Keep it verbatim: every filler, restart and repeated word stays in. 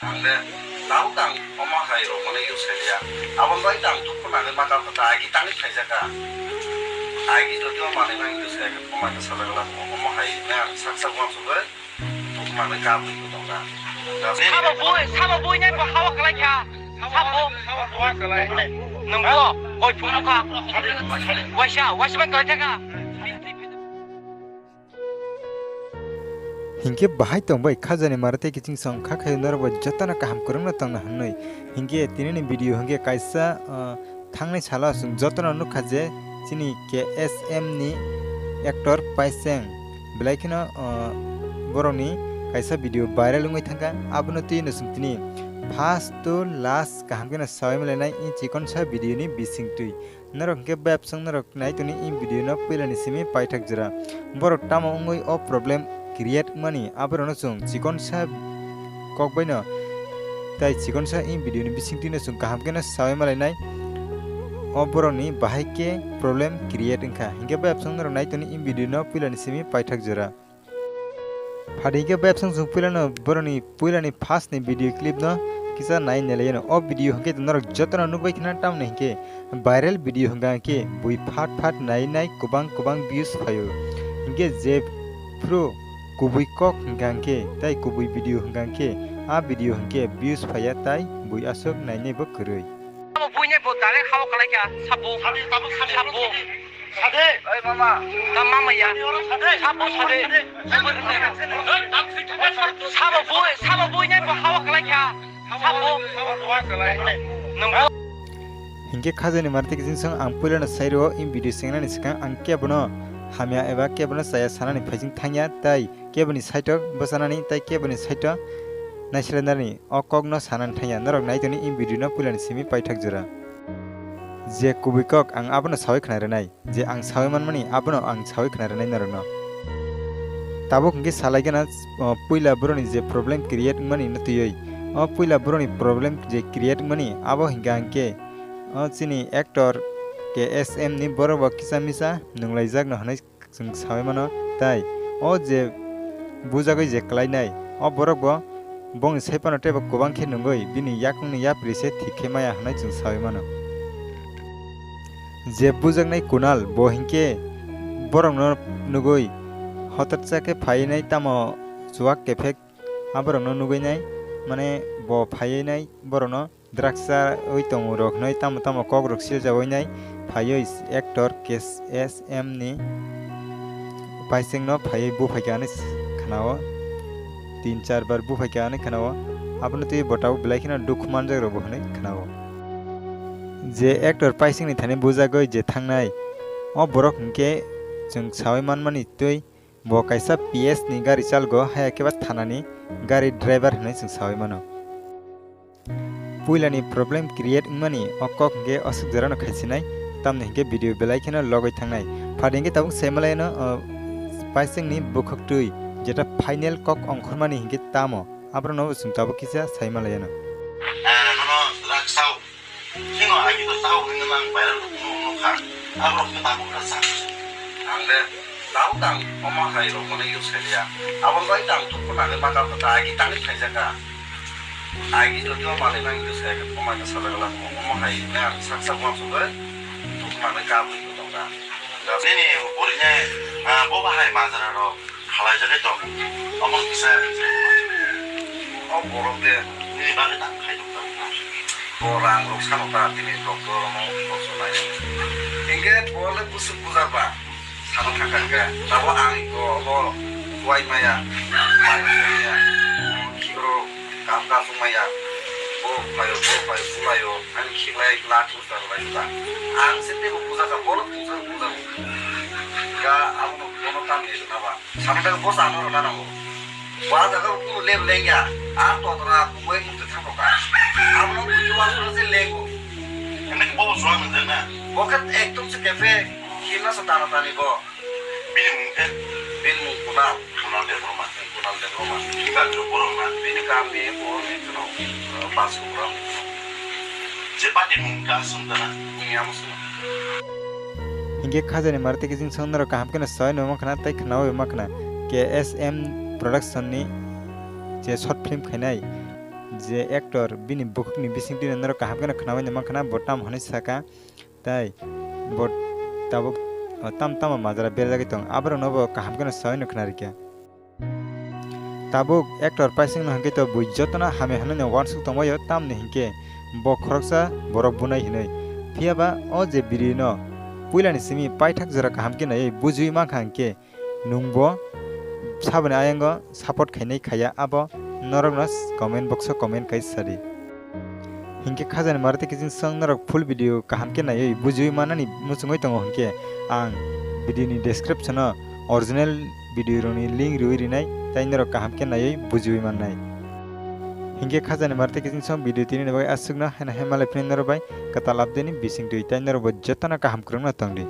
Ang de tabuk ang omo hai rok mane use khailiya. Aboni bai tang dukhu nangwi ma kha kha agi tangwi khaijak kha. Agi jodi o manwi nang use khai kha, omo hai khe sajak la, omo hai nang sak sak uansugwi dukhu nangwi kabwi bo tong kha. Sabo bui, sabo bui nai bo hawa kalai kha. Sabo. Nwng bo koi phunukha. Waisa, waisa man kalai thaka. Hinkhe bahai tongbai khajani mara tei kiching song kha khayo norokbo jotono kaham kwrwngno tongna hwnwi. Hinkhe tinini video hinkhe kaisa, ah, thangnai salo chwng jotono nukha je chini K S M ni actor Paiseng belai kheno, ah, borokni kaisa video viral wngwi thangkha. Abono twi no chwng tini first to last kaham kheno sawi malainai i chikonsa video ni bisingtwi. Norok hwnkhe bayapsong norok nai tongni i video no puila ni simi paithak jora. Borok tamo wngwi o problem create wngmani aborokno chwng chikonsa kok bai no tai chikonsa i video ni bisingtwi no chwng kaham khe no sawi malainai. O borok ni bahai khe problem create wngkha. Hinkhe bayapsong norok nai tongni i video no puila ni simi paithak jora. Phadi hinkhe bayapsong chwng puilano borokni puilani first ni video clip no kisa nai nelaiyano. O video hinkhe norok jotono nukbai khna tamni hinkhe viral video hwnkha hinkhe bui phat phat nai nai kwbang kwbang views phaio. Hinkhe jephru kubui kok hwnkha hinkhe tai kubui video hwnkha hinkhe a video hinkhe views phaiya tai bui aswk nainai bo kwrwi. Abo buine bo direct hao kalai kha, sabo, sabo. Sade. Oi mama. Ta mama ya. Sabo sade. Sabo bui, sabo bui nai bo hawa kalai kha. Sabo. Nang. Hinkhe khajani marti kiching song ang puilano sairo in video sengnani swkang ang kebono hamya eba kebono chaya sanani phaising thangya tai keboni saito bwchanani tai keboni saito naiselenani o kokno sanani thangya norok naitoni in video no puilani simi paithak jora. Je kubui kok ang abono sawi khna rwnai, je ang sawi manmani abono ang sawi khna rwnai norokno. Tabuk hinkhe salai gana, o, puila boroni je problem create wngmani no twiwi. O puila boroni problem je create wngmani abo hinkha hinkhe o chini actor K S M ni borok bo kisa misa nunglaijak no hwnwi chwng sawi mano, tai o je bujagwi je kwlainai, o borok bo bongni saiphano teibo kwbang khe nungwi bini yakungni yapri se thik khe maya hwnwi chwng sawi mano. Je bujaknai Kunal bo hinkhe borokno nugwi hotatsa khe phainai tamo chuwak kephek a borokno nugwi nai, mane bo phaiwi nai borokno. Draksa oi tongo rok hinwi tamo tamo kok rok siljawi nai phaiwi actor K S M ni paising no phaiwi buphaikha hinwi khnao, tin char bar buphaikha hinwi khnao. Abono twi bo tabuk belai kheno dukhu manjak rok bo hinwi khnao. Je actor paising ni thani bujagwi je thangnai o borok hinkhe chwng sawi manmani twi bo kaisa P S ni gari chalgo haya khe ba thanani gari driver hinwi chwng sawi mano. Puilani problem create wngmani o kok hinkhe aswk jorano khaisinai, tamni hinkhe video belai kheno logwi thangnai. Phadi hinkhe tabuk saimalaiano, o, paisingni bwkhwktwi jeta final kok ongkhormani hinkhe tamo, aborokno bo chwng tabuk kisa saimalaiano. Ah, nono drugs sao. Chino agi to sao hinwi lang viral nukha. Aborok khe tabuk kha sa. Ang de Tao tang omo hai rok mane use khai ya. Abo bai tang tuku nang ma tang ta agi tang khai jaka. Agi jodi o mane nang use khai khe omo hai sajak la omo hai nang sak sak ma sugwi tuku nang ka bui ko tong ka. Nini bori ne, ah, bo bahai majra rok khalai jagwi tong. Omo kisa o borok de nini bagwi tang khai tong tong. Bo rang rok sano ta tini doctor omo doctor nai. Hingke bo le busuk bujar ba. Sano thangkha hingke, tabuk ang iko obo kuai maya, mai maya, khibro kam kasung maya, bo payo, bo payo, bulayo, ani khiklai la chustar lai ta. Ang sete bo puja ka, bolo puja, puja. Ga abono bono tam ni na ba. Sano thangkha bo sano rona nango. Ba jaga kunu lem lengya, ang totra kumoi mukti thangkha. Abono kuchu wasu se lengo. Ani bo suang na. Bo khe ekdom se kefe, khimna sa tana tani bo. Bini mung khe? Bini mung Kunal. Kunal Debbarma. Kunal Debbarma. Bini kaam ni borok ni kheno, eh, Basu borok. Je party mung ka sung dana? Ni amo sung. Hinkhe khajani mara tei kiching song norok kaham kheno soi no ma khna tei khnaui ma khna K S M Production ni je short film khainai. je actor bini bukhukni bisingtwi norok kaham kheno khnaui mankha na bo tam hwnwi saka, tai bo tabuk, o, tam tamo majra berjagwi tong, aborokno bo kaham kheno saui no khna rikha. Tabuk actor paisingno hwnkhe to bui jotono hamya hwnwi no uansuk tongbaio, tamni hinkhe bo khoroksa borok bunai hwnwi. Phiya ba o je video no puilani simi paithak jora kaham khe naiwi bujiui mankha hinkhe, nwngbo saboni ayango support khainai khaiya, abo norokno comment box o comment khai sadi. Hinkhe khajani mara tei kiching song norok full video kaham khe naiwi bujiui manani muchungui tongo hinkhe ang video ni description o original video rokni link riui rinai, tai norok kaham khe naiwi bujiui mannai. Hinkhe khajani mara tei kiching song video tini ni bagwi aswkno haino hai malai phini norok bai kwtal update ni bisingtwi, tai norok bo jotono kaham kwrwngno tongdi.